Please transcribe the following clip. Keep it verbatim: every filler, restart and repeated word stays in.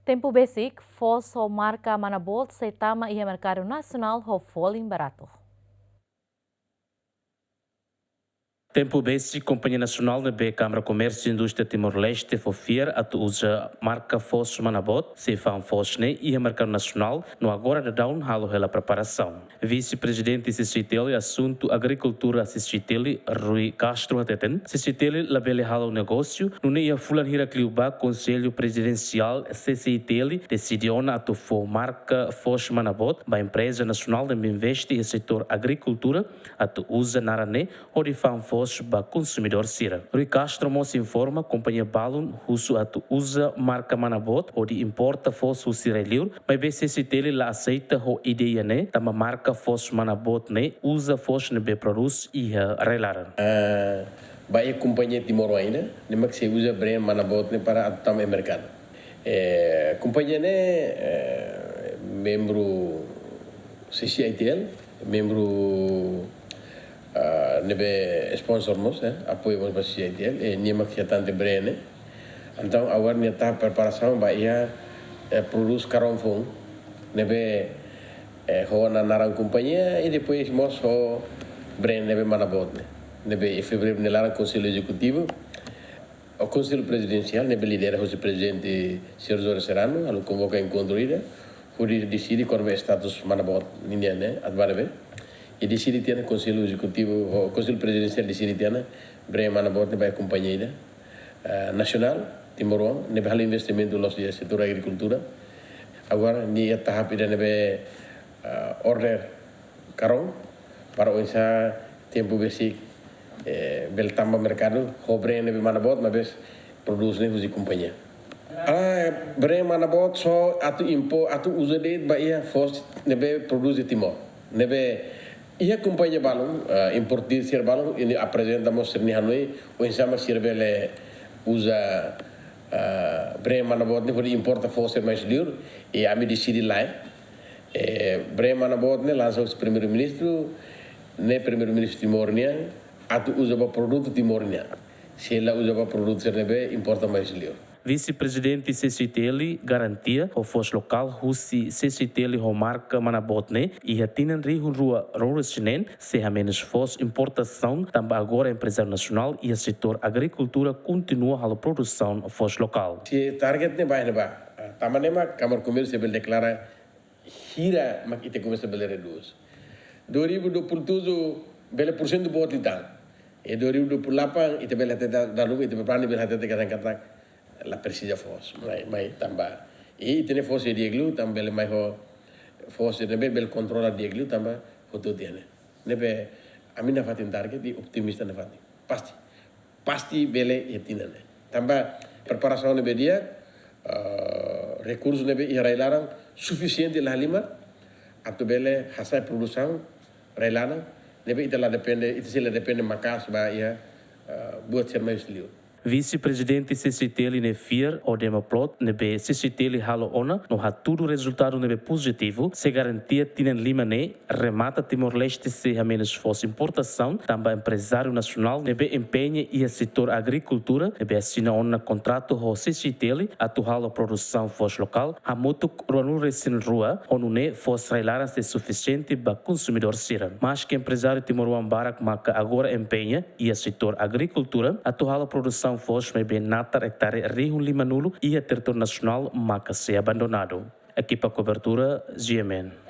Tempu besik, foos ho marka Manabot sei tama iha merkadu nasionál ho folin baratu. Tempu besik, kompañia nasionál ne'ebé Kámara Komérsiu Indústria Timor-Leste fó fiar atu uza marka foos Manabot sei fa'an foos ne'e iha merkadu nasionál no agora daudaun halo hela preparasaun. Vise-Prezidente C C I T L asuntu agrikultura C C I T L, Rui Castro hateten, C C I T L labele halo negósiu, nune'e iha fulan hirak liubá Konsellu Prezidensiál C C I T L deside ona atu fó marka foos Manabot ba empreza nasionál ne'ebé investe iha setór agrikultura atu uza naran ne'e hodi fa'an foos ba konsumidór sira. Rui Castro mós informa kompañia balun husu atu uza marka Manabot hodi importa foos husi rai-liur, maibé C C I T L la aseita ho ideia ne'e, tanba marka foos Manabot ne'e uza foos ne'ebé prodús iha rai-laran. Ah, ba iha kompañia timoroan ida, ne'e mak sei uza brand Manabot ne'e para atu tama iha merkadu. Eh, kompañia ne'e, eh, membru C C I T L, membru, ah, ne'ebé sponsor mós, eh, apoiu mós ba C C I T L, eh, nia mak sei hatán tiha brand ne'e. Entaun, agora nia tahap preparasaun ba iha, eh, prodús karón foun, ne'ebé, eh, ho naran kompañia, i depois mós ho brand ne'ebé Manabot ne'e. Ne'ebé iha fevereiru nia laran Konsellu Ezekutivu, ho Konsellu Prezidensiál, ne'ebé lidera husi Prezidente señór José Serrano, halo konvoka enkontru ida, hodi deside kona-ba status Manabot ninian ne'e, atu ba ne'ebé. I deside tiha ona Konsellu Ezekutivu, ho Konsellu Prezidensiál deside tiha ona, brand Manabot ne'e ba iha kompañia ida, eh, nasionál, timoroan, ne'ebé halo investimentu loos iha setór agrikultura. Agora, nia iha tahap ida ne'ebé, eh, order karón, para oinsá tempu besik, eh, bele tama merkadu, ho brand ne'ebé Manabot, maibé prodús ne'e husi kompañia. Ah, brand Manabot só atu impo, atu uza de'it ba iha foos ne'ebé prodús iha Timor. Ne'ebé iha kompañia balun, ah, importir sira balun, i nia aprezenta mós sira-nia hanoin, oinsá mak sira bele uza, ah, brand Manabot ne'e hodi importa foos sira mai husi liur, i ami deside lae. Eh, brand Manabot ne'e lansa husi Primeiru-Ministru, ne'e Primeiru-Ministru Timor nian, atu uza ba produtu Timor nian. Sei la uza ba produtu sira ne'ebé importa mai husi liur. Vise-Prezidente C C I T L garantia ho foos lokál husi C C I T L ho marka Manabot ne'e iha tinan rihun rua ruanulu-resin-neen sei hamenus foos importasaun, tanba agora emprezáriu nasionál iha setór agrikultura kontinua halo produsaun foos lokál. Se target ne'e ba ne'ebá, ah, tanba ne'e mak Kámara Komérsiu bele deklara hira mak ita komesa bele redús. Dua ribu dua puluh tujuh bele porsentu boot liután. I dua ribu dua puluh delapan ita bele hatete, dala ruma ita prepara bele hatete katak-katak la presiza foos mai, mai tanba. I ita-nia foos di'ak liu, tanba bele mai ho foos ne'ebé bele kontrola di'ak liu, tanba hotu tiha ona. Ne'ebé ami nafatin target i optimista nafatin. Pasti. Pasti bele iha tinan ne'e. Tanba preparasaun ne'ebé di'ak, eh, rekursu ne'ebé iha rai-laran sufisiente la halimar atu bele hasa'e produsaun rai-laran, ne'ebé ita la depende, ita sei la depende maka'as ba iha, eh, buat sira mai husi liur. Vise-Prezidente C C I T L ne'e fiar ho demo pilot ne'ebé C C I T L halo ona no hatudu rezultadu ne'ebé pozitivu, sei garantia tinan lima ne'e remata Timor-Leste sei hamenus foos importasaun, tanba emprezáriu nasionál ne'ebé empeña iha setór agrikultura, ne'ebé asina ona kontratu ho C C I T L atu halo produsaun foos lokál hamutuk ruanulu-resin-rua, ho nune'e foos rai-laran sei sufisiente ba konsumidór sira. Maske emprezáriu timoroan barak maka agora empeña iha setór agrikultura atu halo produsaun foos, maibé natar ektare rihun limanulu iha territóriu nasionál maka sei abandonadu. Ekipa kobertura, G M N.